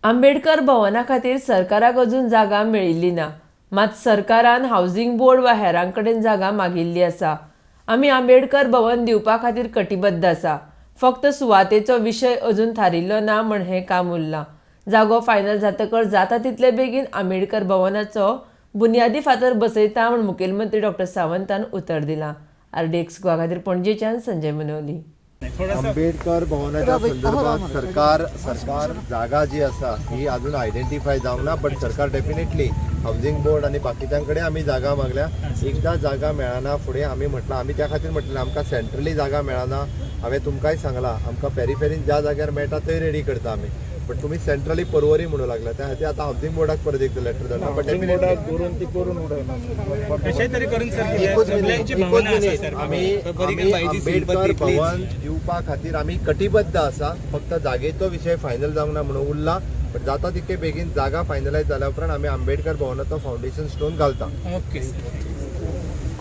आंबेडकर भवना खातीर सरकाराक अजून जागा मेळिल्ली ना. मात सरकारान हावजिंग बोर्ड वा हेरां कडेन जागा मागिल्ली आसा. आमी आंबेडकर भवन दिवपा खातीर कटिबद्ध आसा. फक्त सुवातेचो विशय अजून थारिल्लो ना म्हण हें काम उरलां. जागो फायनल जातकच जाता तितले बेगीन आंबेडकर भवनाचो बुन्यादी फातर बसयता म्हूण मुखेलमंत्री डॉक्टर सावंतान उतर दिलां. आरडीएक्स गोवा खातीर पणजेच्यान संजय मनोली. आंबेडकर भवनाच्या संदर्भात सरकार सरकार जागा जी आसा ही अजून आयडेंटिफाय जावंक ना, बट सरकार डेफिनेटली हावजिंग बोर्ड आनी बाकीच्यां कडेन आमी जागा मागल्या. एकदां जागा मेळना फुडें आमी म्हटलां, आमी त्या खातीर म्हटलें आमकां सेंट्रली जागा मेळना. हांवें तुमकांय सांगलां, आमकां पेरिफेरीन ज्या जाग्यार मेळटा थंय रेडी करता आमी, बट तुमी सेंट्रली पर्वरी म्हणूं लागला, त्या खातीर आतां हावजिंग बोर्डाक परत एकदां लेटर धाडला. बट डेफिनेटली करून ती करून उडयना. कशें तरी करून सर, एकूच मिनीट, सगळ्यांची एकूच भावना आसा मिनीट. सर. आमी आमी आंबेडकर भवन दिवपा खातीर आमी कटिबद्ध आसा. फक्त जागेचो विशय फायनल जावंक ना म्हणून उरला, बट जाता तितके बेगीन जागा फायनलायज जाल्या उपरांत आमी आंबेडकर भवनाचो फावंडेशन स्टोन घालता. Okay sir.